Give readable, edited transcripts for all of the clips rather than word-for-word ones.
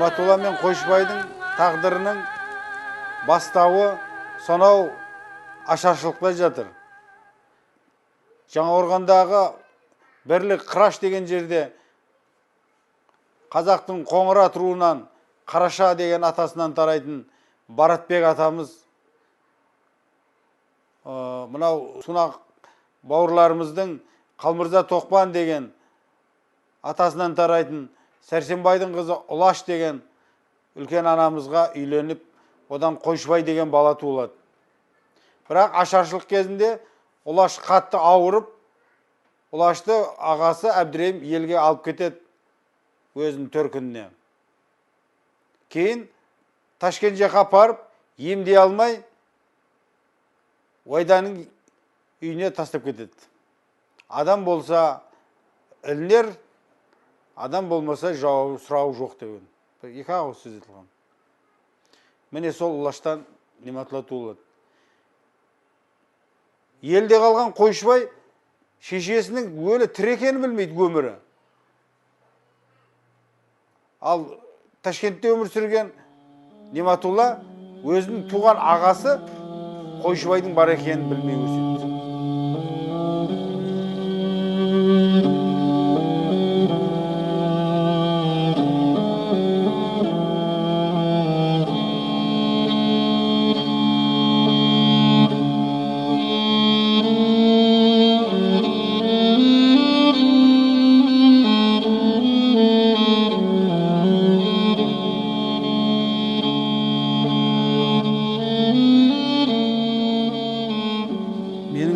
Нематулла мен Қойшыбайдың тағдырының бастауы сонау ашаршылықта жатыр. Жаңақорғандағы Бірлік Қыраш деген жерде қазақтың Қоңырат руынан Қараша деген атасынан тарайтын Баратбек атамыз, мынау Сунақ бауырларымыздың Қалмырза Тоқпан деген атасынан тарайтын Сәрсенбайдың қызы Ұлаш деген үлкен анамызға үйленіп, одан Қойшыбай деген бала туылады. Бірақ ашаршылық кезінде Ұлаш қатты ауырып, Ұлашты ағасы Әбдірейім елге алып кетеді өзінің төркініне. Кейін Ташкент жаққа апарып, емдей алмай, Уайданың үйіне тастап кетеді. Адам болса ілінер, адам болмаса жауабы, сұрауы жоқ деген. Бір екі ауыз сөз айтылған. Міне сол Ұлаштан Нематулла туылады. Елде қалған Қойшыбай шешесінің өлі тірі екенін білмейді өмірі. Ал Ташкентте өмір сүрген Нематулла өзінің туған ағасы Қойшыбайдың бар екенін білмей өседі.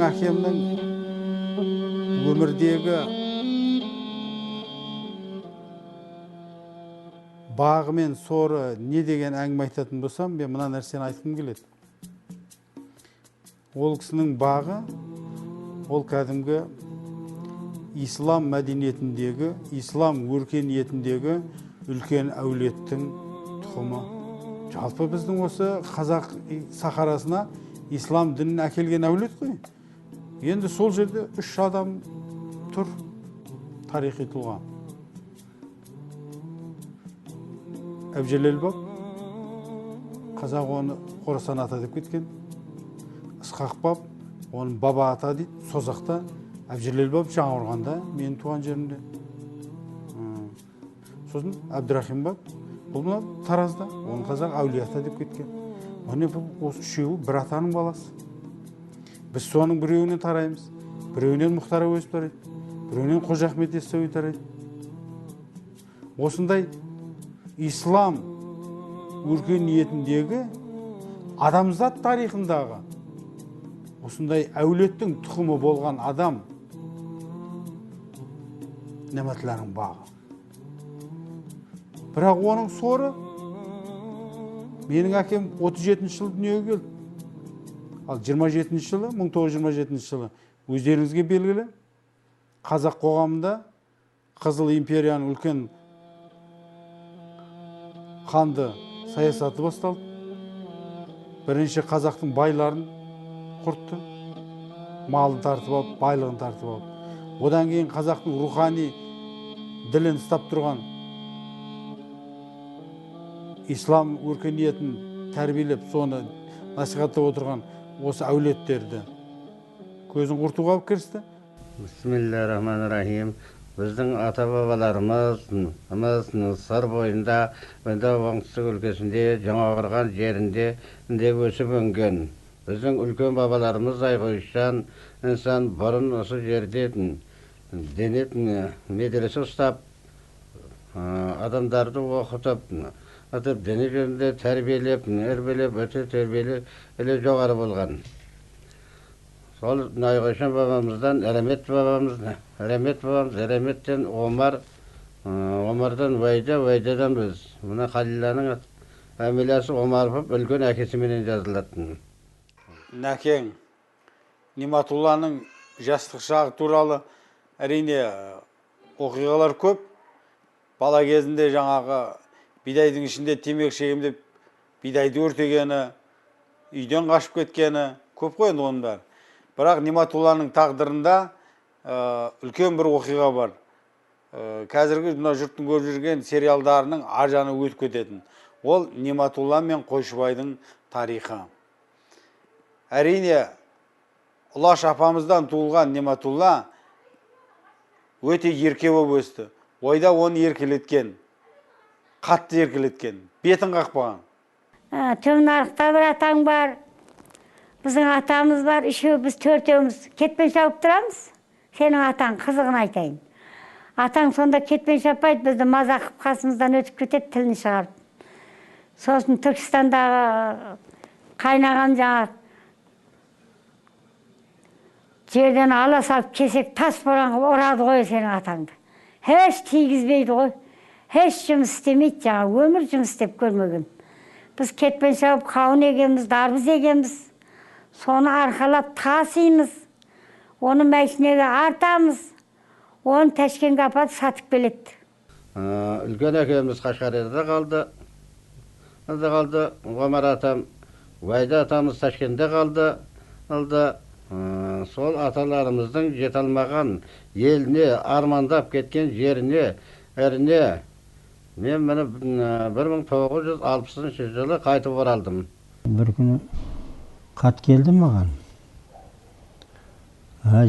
Әкемнің өмірдегі бағы мен соры не деген әңгіме айтатын болсам, мен мына нәрсені айтқым келеді. Ол кісінің бағы, ол кәдімгі ислам мәдениетіндегі, ислам өркениетіндегі үлкен әулеттің тұқымы. Жалпы біздің осы қазақ сахарасына ислам дінін әкелген әулет қой. Енді сол жерде үш адам тұр, тарихи тұлға. Әбжәлел баб, қазақ оны Қорасан ата деп кеткен. Ысқақ баб, оны баба ата дейді, Созақта. Әбжәлел баб Жаңақорғанда, менің туған жерімде. Сосын Әбдірахим баб, бұл мына Таразда, оны қазақ әулие ата деп кеткен. Міне бұл осы үшеуі бір атаның баласы. Біз соның біреуінен тараймыз, біреуінен Мұхтар Әуезов тарайды, біреуінен Қожа Ахмет Яссауи тарайды. Осындай ислам өркениетіндегі адамзат тарихындағы осындай әулеттің тұқымы болған адам Нематулланың бағы. Бірақ оның соры, менің әкем 37 жылы дүниеге келді. Ал 27 жылы, 1927 жылы өздеріңізге белгілі, қазақ қоғамында Қызыл империяның үлкен қанды саясаты басталды. Бірінші қазақтың байларын құртты, малын тартып алып, байлығын тартып алып. Одан кейін қазақтың рухани ділін ұстап тұрған ислам өркениетін тәрбиелеп, соны насихаттап отырған осы әулеттерді көзін құртуға кірісті. Бисмиллахиррахманиррахим. Біздің ата-бабаларымыз Сыр бойында, оңтүстік өлкесінде, Жаңақорған жерінде өсіп өнген. Біздің үлкен бабаларымыз Айқойшан инсан бұрын осы жерде діни медресе ұстап, адамдарды оқытып, діни жөнінде тәрбиелеп, ірбелеп, өте тәрбиелеп, жоғары болған. Сол Найқойшан бабамыздан Әремет бабамыз, Әреметтен Омар, Омардан Вайда, Вайдадан біз. Мына Халиланың фамилиясы Омаров үлкен әкесіменен жазылатын. Нәкең Нематулланың жастық шағы туралы әрине оқиғалар көп. Бала кезінде жаңағы бидайдың ішінде темекі шегемін деп бидайды өртегені, үйден қашып кеткені көп қой енді оның бәрі. Бірақ Нематулланың тағдырында үлкен бір оқиға бар. Қазіргі мына жұрттың көріп жүрген сериалдарының ар жағына өтіп кететін. Ол Нематулла мен Қойшыбайдың тарихы. Әрине, Ұлаш апамыздан туылған Нематулла өте ерке болып өсті. Ойда оны еркелеткен, қатты еркелеткен, бетін қақпаған. Төменарықта бір атаң бар, біздің атамыз бар, үшеу, біз төртеуміз кетпен шауып тұрамыз. Сенің атаң, қызығын айтайын. Атаң сонда кетпен шаппайды, бізді мазақ қылып қасымыздан өтіп кетеді, тілін шығарып. Сосын Түркістандағы қайнағам жаңа жерден ала салып кесек тас боран қылып ұрады ғой сенің атаңды. Еш тигізбейді ғой, еш жұмыс істемейді жаңа, өмір жұмыс істеп көрмеген. Біз кетпен шауып қауын егеміз, дарбыз егеміз, соны арқалап тасимыз, оны мәшинеге артамыз, оны Ташкентке апарып сатып келеді. Үлкен әкеміз Қашқарияда қалды, Омар атам, Уайда атамыз Ташкентте қалды, Сол аталарымыздың жете алмаған еліне, армандап кеткен жеріне, әріне мен міне 1960 жылы қайтып оралдым. Бір күні хат келді маған.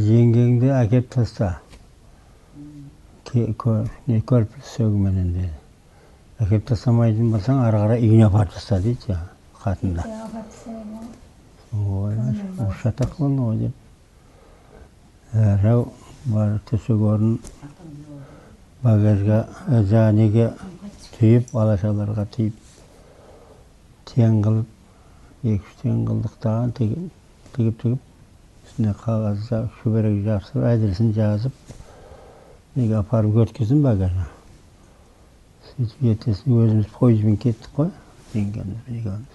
Жеңгеңді әкеп таста. Не көріп сөгіменен деді. Әкеп тастамайтын болсаң, ары қарай үйіне апарып таста дейді хатында. Ой, шатақ болды ғой деп. Рау бар төсек орын багажға, неге түйіп, алашаларға түйіп, тең қылып, екі-үш тең қылдықтаған, тігіп-тігіп, үстіне қағазда шүберек жапсырып, адресін жазып, неге апарып өткіздім багажға. Сөйтіп ертесіне өзіміз пойызбен кеттік қой, жеңгемізбен екеуміз.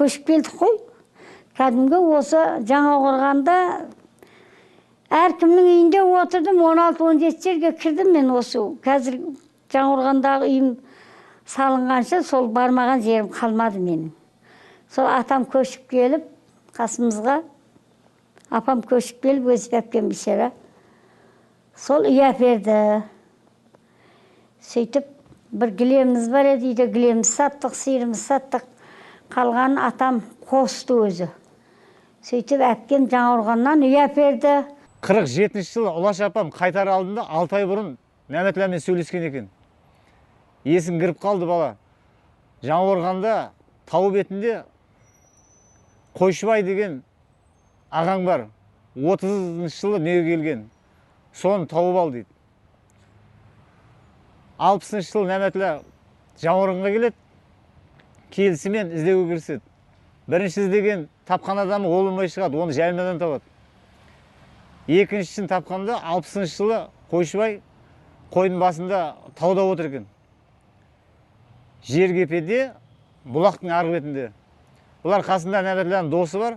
Көшіп келдік қой. Кәдімгі осы Жаңақорғанда әркімнің үйінде отырдым, 16-17 жерге кірдім мен осы. Қазір Жаңақорғандағы үйім салынғанша сол бармаған жерім қалмады менің. Сол атам көшіп келіп, қасымызға, апам көшіп келіп, өсіп әпкем бейшара. Сол үй әперді. Сөйтіп бір кілеміміз бар еді, үйде кілеміміз саттық, сиырымыз саттық. Қалған атам қосты өзі. Сөйтіп әпкем Жаңақорғаннан үй әперді. 47 жылы Ұлаш апам қайтар алдында 6 ай бұрын Нәмәтілламен сөйлескен екен. Есің кіріп қалды бала. Жаңақорғанда тау бетінде Қойшыбай деген ағаң бар. 30 жылы дүниеге келген. Соны тауып ал дейді. 60 жылы Нәмәтілла Жаңақорғанға келеді. Келісімен іздеуге кіріседі. Бірінші іздеген тапқан адамы ол болмай шығады, оны жайылмадан табады. Екіншісін тапқанда 60 жылы Қойшыбай қойдың басында тауда отыр екен. Жергепеде, бұлақтың арғы бетінде. Бұлар қасында Нәмәтілланың досы бар.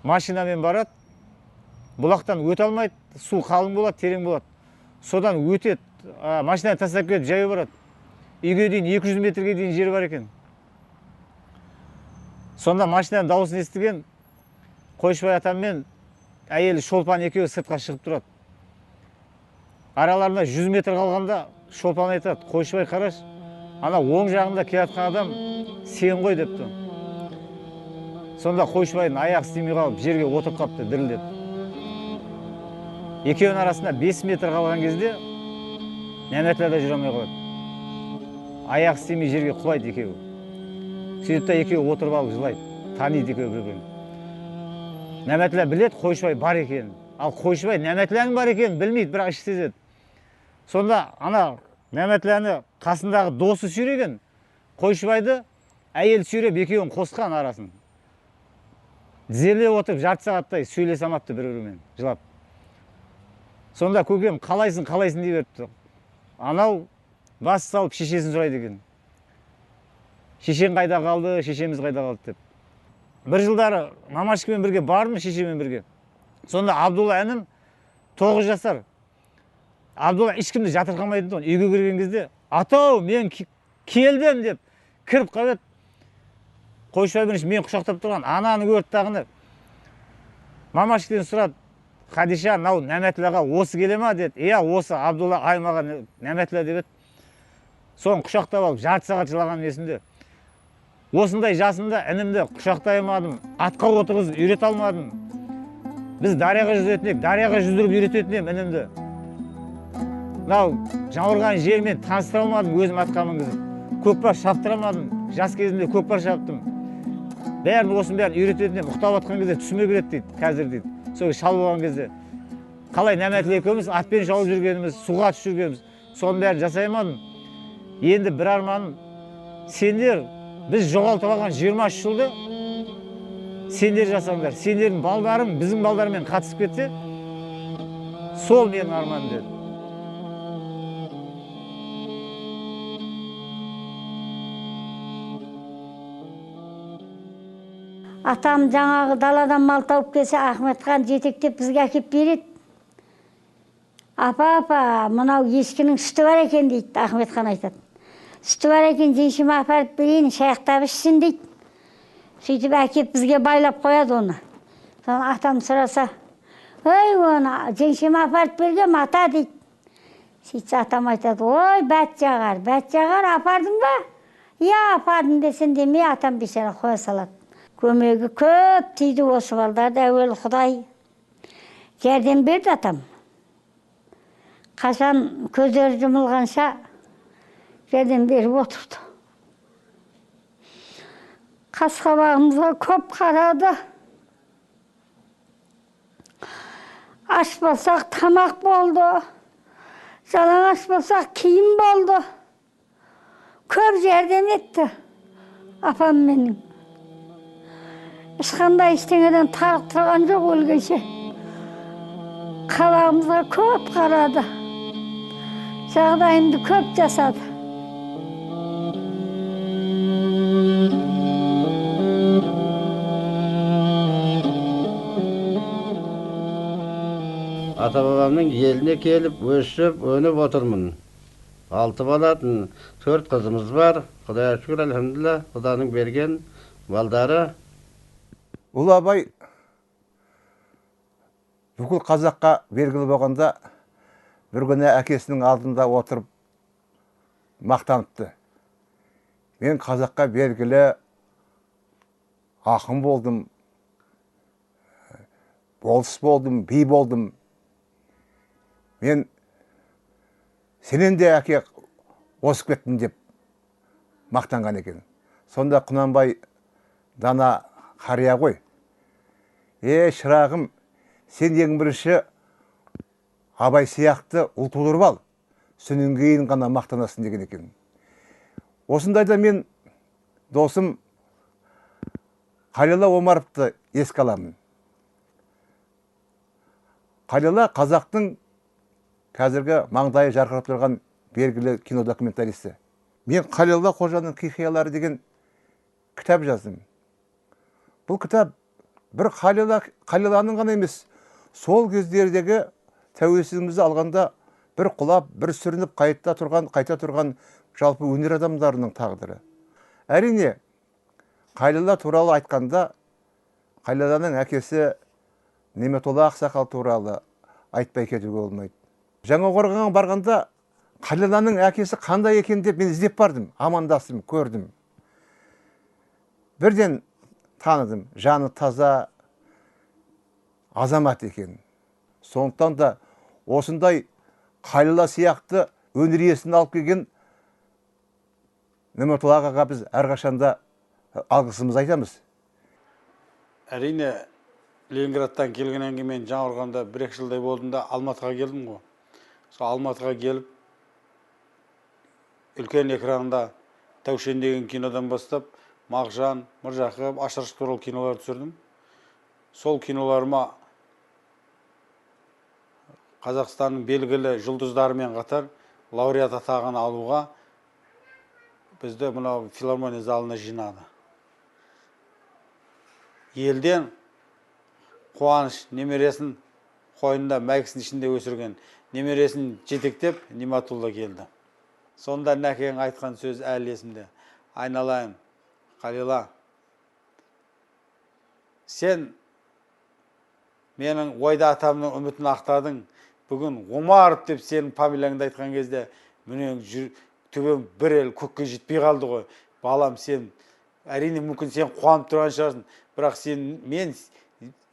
Машинамен барады. Бұлақтан өте алмайды, су қалың болады, терең болады. Содан өтеді, машинаны тастап кетіп жаяу барады. Үйге дейін 200 метрге дейін жер бар екен. Сонда машинаның дауысын естіген Қойшыбай атам мен әйелі Шолпан екеуі сыртқа шығып тұрады. Араларында 100 метр қалғанда Шолпан айтады, Қойшыбай қараш, ана оң жағында келатқан адам сен ғой депті. Сонда Қойшыбайдың аяғы істемей қалып жерге отырып қапты дірілдеп. Екеуінің арасында 5 метр қалған кезде Нәмәтілла да жүре алмай қалады. Аяғы істемей жерге құлайды екеуі. Сөйтіп та екеуі отырып алып жылайды, таниды екеуі бір-бірін. Нәмәтілла біледі Қойшыбай бар екенін. Ал Қойшыбай Нәмәтілланың бар екенін білмейді, бірақ іші сезеді. Сонда ана Нәмәтілланы қасындағы досы сүйреген, Қойшыбайды әйел сүйреп екеуін қосқан арасын. Тізерлеп отырып жарты сағаттай сөйлесе алмапты бір-бірімен, жылап. Сонда көкем қалайсың, қалайсың дей беріпті. Анау бас салып шешесін сұрайды екен. Шешең қайда қалды, шешеміз қайда қалды деп. Бір жылдары мамашкамен бірге бардым, шешеммен бірге. Сонда Абдулла інім 9 жасар. Абдулла ешкімді жатырқамайтын тұғын. Үйге кірген кезде, атау, мен келдім деп кіріп қалып, Қойшыбай бірінші мен құшақтап тұрған ананы көрді тағыны. Мамашкадан сұрады, Хадиша, мынау Нәмәтіллаға осы келе ма деді. Иә, осы Абдулла аймаған Нәмәтілла деп еді. Соны құшақтап алып, жарты сағат жылағаным есімде. Осындай жасымда інімді құшақтай алмадым, атқа отырғызып үйрете алмадым. Біз дарияға жүзетін едік, дарияға жүздіріп үйрететін едім інімді. Мынау Жаңақорған жерімен таныстыра алмадым, өзім атқа мінгізіп. Көкпар шаптыра алмадым, жас кезімде көкпар шаптым. Бәрін, осының бәрін үйрететін едім. Ұйықтап жатқан кезде түсіме кіреді дейді, қазір дейді. Сол шал болған кезде. Қалай Нәмәтілла екеуміз атпен шауып жүргеніміз, суға түсіп жүргеніміз, соның бәрін жасай алмадым. Енді бір арманым, сендер біз жоғалтып алған 23 жылды сендер жасаңдар, сендердің балдарың біздің балдармен қатысып кетсе, сол менің арманым деді. Атам жаңағы даладан мал тауып келсе, Ахметхан жетектеп бізге әкеп береді. Апа, апа, мынау ешкінің сүті бар екен дейді, Ахметхан айтады. Сүті бар екен, жеңшеме апарып берейін, шаяқтап ішсін дейді. Сөйтіп әкеп бізге байлап қояды оны. Соны атам сұраса, ой, оны жеңшеме апарып бергем, ата дейді. Сөйтсе атам айтады, ой, бәт жағар, бәт жағар, апардың ба? Иә, апардым десем демей, атам бейшара қоя салады. Көмегі көп тиді осы балдарды, әуелі Құдай жәрдем берді атам. Қашан көздері жұмылғанша жәрдем беріп отырды. Қас қабағымызға көп қарады. Аш болсақ тамақ болды, жалаңаш болсақ киім болды. Көп жәрдем етті апам менің. Ешқандай ештеңеден тарық тұрған жоқ өлгенше. Қабағымызға көп қарады. Жағдайымды көп жасады. Ата-бабамның еліне келіп, өсіп, өніп отырмын. 6 бала, 4 қызымыз бар. Құдайға шүкір, әлхамдулилла, Құданың берген балдары. Ұлы Абай бүкіл қазаққа белгілі болғанда бір күні әкесінің алдында отырып мақтаныпты. Мен қазаққа белгілі ақын болдым, болыс болдым, би болдым. Мен сенен де әке озып кеттім деп мақтанған екен. Сонда Құнанбай дана қария ғой. Е, шырағым, сен ең бірінші Абай сияқты ұл тудырып ал, сенен кейін ғана мақтанасың деген екен. Осындайда мен досым Қалила Омаровты еске аламын. Қалила қазақтың қазіргі маңдайы жарқырап тұрған белгілі кинодокументалисті. Мен Қалила Қожаның хикаялары деген кітап жаздым. Бұл кітап бір Қалиланың ғана емес, сол кездердегі тәуелсіздігімізді алғанда бір құлап, бір сүрініп қайта тұрған жалпы өнер адамдарының тағдыры. Әрине, Қалила туралы айтқанда, Қалиланың әкесі Неметолла ақсақал туралы айтпай кетуге болмайды. Жаңақорғанға барғанда Қалиланың әкесі қандай екен деп мен іздеп бардым, амандастым, көрдім. Бірден таныдым, жаны таза азамат екен. Сондықтан да осындай Қалила сияқты өнер иесін алып келген Неметолла ағаға біз әрқашанда алғысымызды айтамыз. Әрине, Ленинградтан келгеннен кейін мен Жаңақорғанда 1-2 жылдай болдым да Алматыға келдім ғой. Сол Алматыға келіп, үлкен экранда Тәушен деген кинодан бастап, Мағжан, Міржақып, Ашаршылық туралы кинолар түсірдім. Сол киноларыма Қазақстанның белгілі жұлдыздарымен қатар лауреат атағын алуға бізді мынау филармония залына жинады. Елден қуаныш немересін қойнында мәйкісінің ішінде өсірген немересін жетектеп Ниматулла келді. Сонда Нәкең айтқан сөз әлі есімде. Айналайын, Қалила, сен Менің ойда атамның үмітін ақтадың. Бүгін Омаров деп сенің фамилияңды айтқан кезде міне төбем бір ел көкке жетпей қалды ғой. Балам, сен әрине мүмкін сен қуанып тұрған шығарсың, бірақ сен мен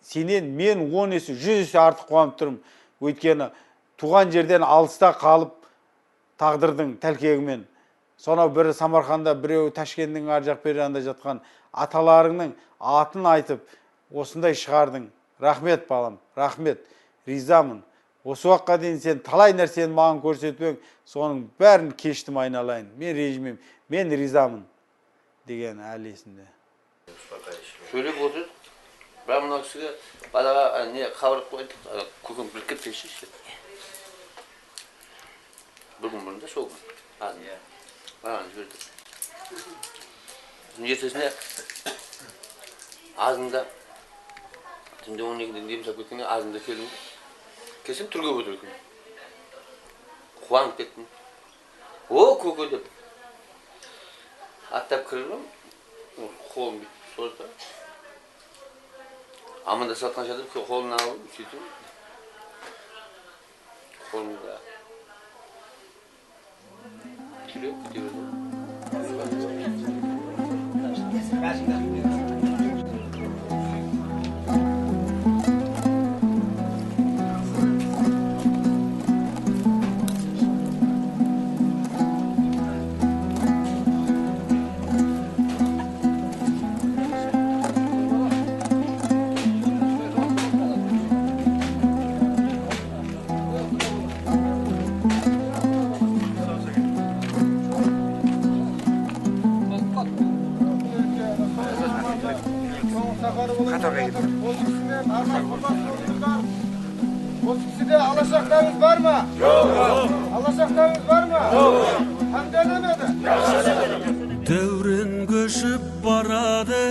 сенен мен 10 есе 100 есе артық қуанып тұрмын. Өйткені туған жерден алыста қалып тағдырдың тәлкегімен, сонау бірі Самарқанда, біреуі Ташкенттің ар жақ бер жағында жатқан аталарыңның атын айтып осындай шығардың. Рахмет балам, рахмет, ризамын. Осы уақытқа дейін сен талай нәрсені маған көрсетіп ең, соның бәрін кештім айналайын. Мен ренжімеймін, мен ризамын деген әлі есімде. Сөйлеп отырдық. Бірақ мына кісіге балаға не хабар қойдық, көкем біліп кетпеші. Бір күн бұрын да сол күн. Баланы жібердік. Ертесіне азында түнде 12-ден дем салып кеткенде азында келдім. Келсем түргеп отыр екен. Қуанып кеттім. О, көке деп. Аттап кірдім, қолым бүйтіп созды. Амандасып жатқан жерде қолын алып, сөйтіп қолымда жүрек кете берді. Осы кісіде алашақтарыңыз бар ма? Жоқ. Алашақтарыңыз бар ма? Жоқ. Қандайланады? Дәурен көшіп барады,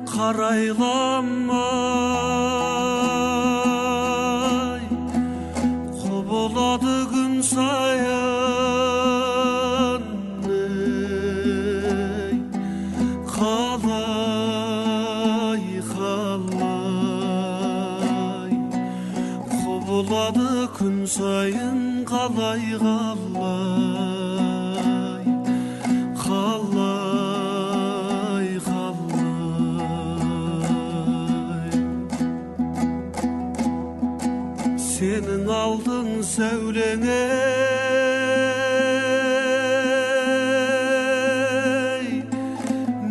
қарайламай, құбылады күн сайын. Құбылады күн сайын, қалай, қалай, қалай, қалай. Сенің алдың сәулең,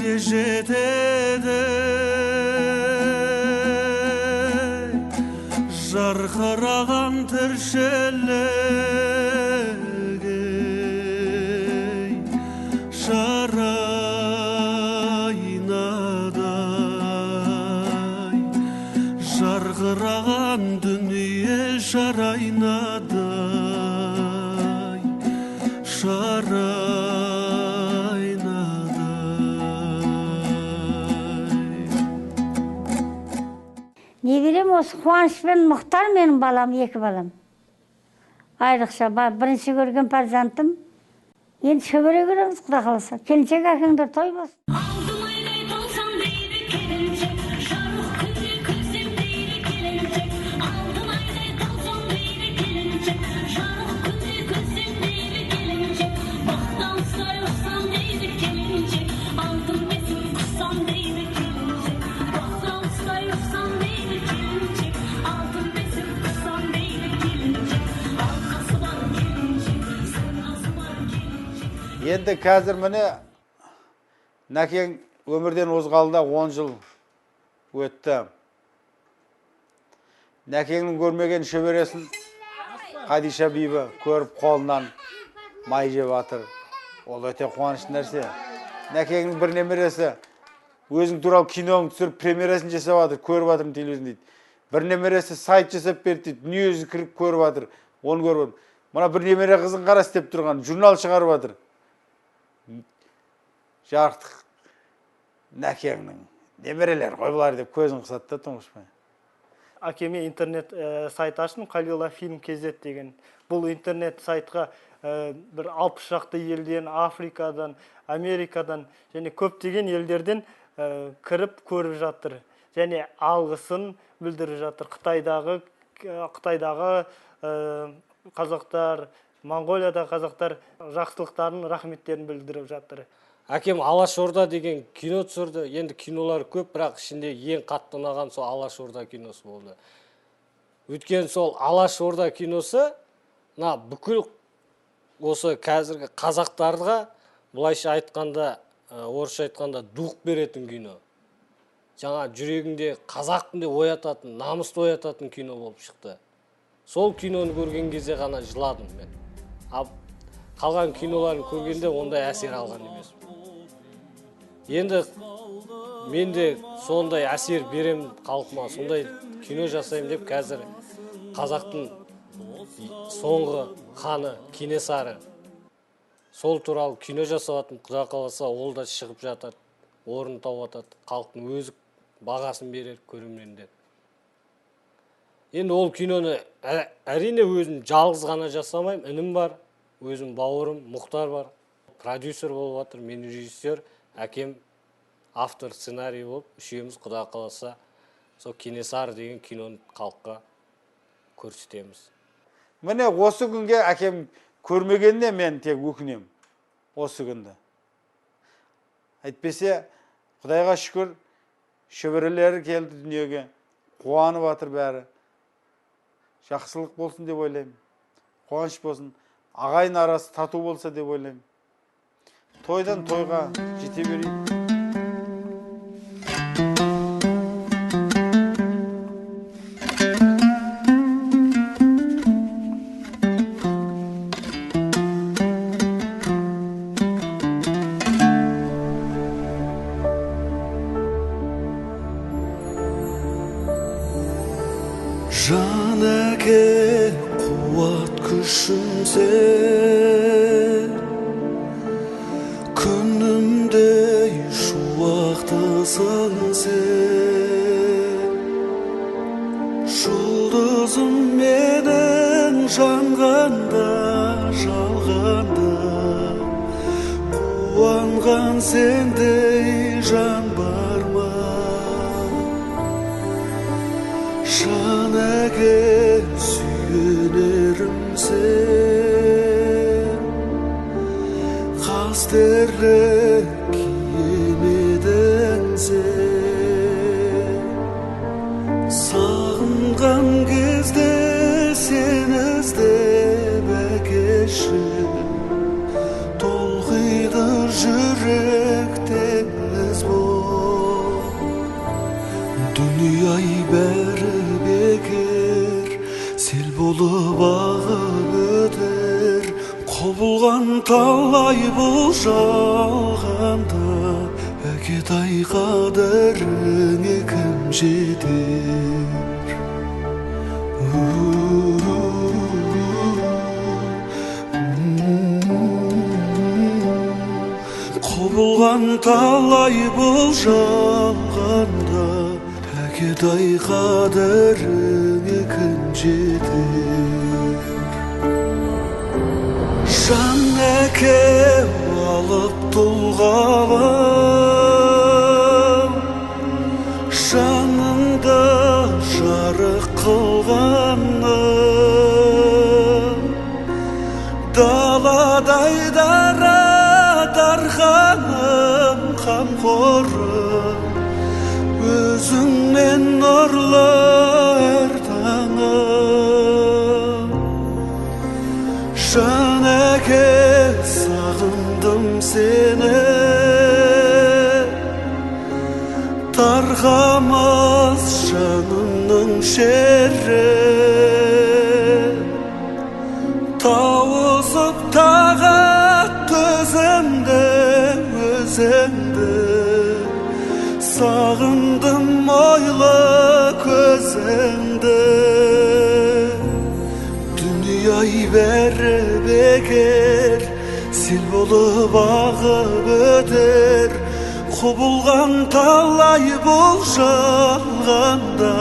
не жетеді? Жарқыраған тіршілік, шарайнадай, жарқыраған дүние шарайнадай, шарайнадай. Неберем осы Қуанышпен Мұхтар менің балам, екі балам. Айрықша бірінші көрген перзентім. Енді шөбере көреміз, Құда қаласа. Келіншек әкеңдер той болсын. Енді қазір міне Нәкең өмірден озғалы да 10 жыл өтті. Нәкеңнің көрмеген шөбересін Қадиша бибі көріп қолынан май жеп жатыр. Ол өте қуанышты нәрсе. Нәкеңнің бір немересі өзің туралы киноны түсіріп премьерасын жасап жатыр, көріп жатырмын телевизордан дейді. Бір немересі сайт жасап берді дейді, дүниежүзі кіріп көріп жатыр, оны көріп жатыр. Мына бір немере қызын қара істеп тұрған, журнал шығарып жатыр. Жарықтық Нәкеңнің немерелер ғой бұлар деп көзін қысады да Тұңғышбай. Әкеме интернет сайт аштым, Қалила фильм KZ деген. Бұл интернет сайтқа бір 60 шақты елден, Африкадан, Америкадан және көптеген елдерден кіріп көріп жатыр. Және алғысын білдіріп жатыр. Қытайдағы қазақтар, Моңғолиядағы қазақтар жақсылықтарын, рахметтерін білдіріп жатыр. Әкем Алашорда деген кино түсірді. Енді кинолар көп, бірақ ішінде ең қатты ұнаған сол Алашорда киносы болды. Өйткені сол Алашорда киносы мына бүкіл осы қазіргі қазақтарға былайша айтқанда, орысша айтқанда дух беретін кино. Жаңа жүрегінде қазақпын деп оятатын, намысты оятатын кино болып шықты. Сол киноны көрген кезде ғана жыладым мен. Ал қалған киноларын көргенде ондай әсер алған емеспін. Енді мен де сондай әсер берем халқыма, сондай кино жасаймын деп қазір қазақтың соңғы ханы Кенесары, сол туралы кино жасап жатырмын. Құдай қаласа, ол да шығып жатады, орын тауып жатады, халықтың өзі бағасын берер көрермендер. Енді ол киноны әрине өзім жалғыз ғана жасамаймын, інім бар, өзім бауырым Мұхтар бар, продюсер болып жатыр, мен режиссер, әкем автор сценарий болып, үшеуміз Құдай қаласа сол Кенесары деген киноны халыққа көрсетеміз. Міне осы күнге әкем көрмегеніне мен тек өкінемін осы күнді. Әйтпесе Құдайға шүкір, шөберелері келді дүниеге, қуанып жатыр бәрі. Жақсылық болсын деп ойлаймын, қуаныш болсын, ағайын арасы тату болса деп ойлаймын. Тойдан тойға жете берейік. Жан әке, қуат күшім сен, күнімдей шуақтысың сен. Жұлдызым менің жанғанда, жалғанда, қуанған сендей жан бар ма? Жан әке, сүйенерім сен, қастерлі кием едің сен. Сағынған кезде сені іздеп әкешім, толқиды жүрек теңіз боп. Дүние-ай бәрі бекер, сел болып ағып өтер, құбылған талай бұл жалғанда, әкетай қадіріңе кім жетер? Құбылған талай бұл жалғанда, әкетай қадіріңе кім жетер? Жан әке, алып тұлғалы, жаныңды жарық қылғаны, даладай дара дарханым, қамқорым, өзіңнен нұрлы әр таңым. Жан әке, сағындым сені, тарқамас жанымның шері, тауысып тағат төзімді өзіңді, сағындым ойлы көзіңді. Дүние-ай бәрі бекер, сел болып ағып өтер, құбылған талай бұл жалғанда,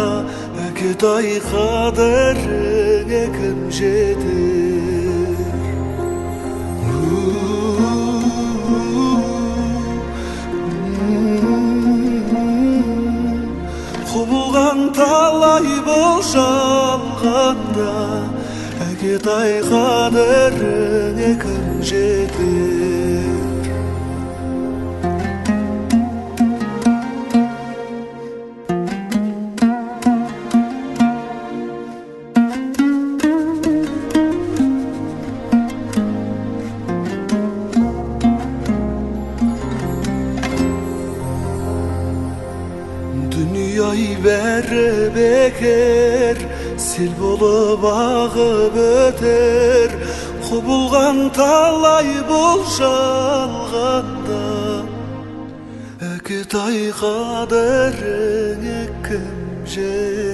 Әкетай қадіріңе кім жетер? Құбылған талай бұл жалғанда, Әкетай қадіріңе кім жетер? Бәрі бекер, сел болып ағып өтер, құбылған талай бұл жалғанда, Әкетай қадіріңе кім жетер?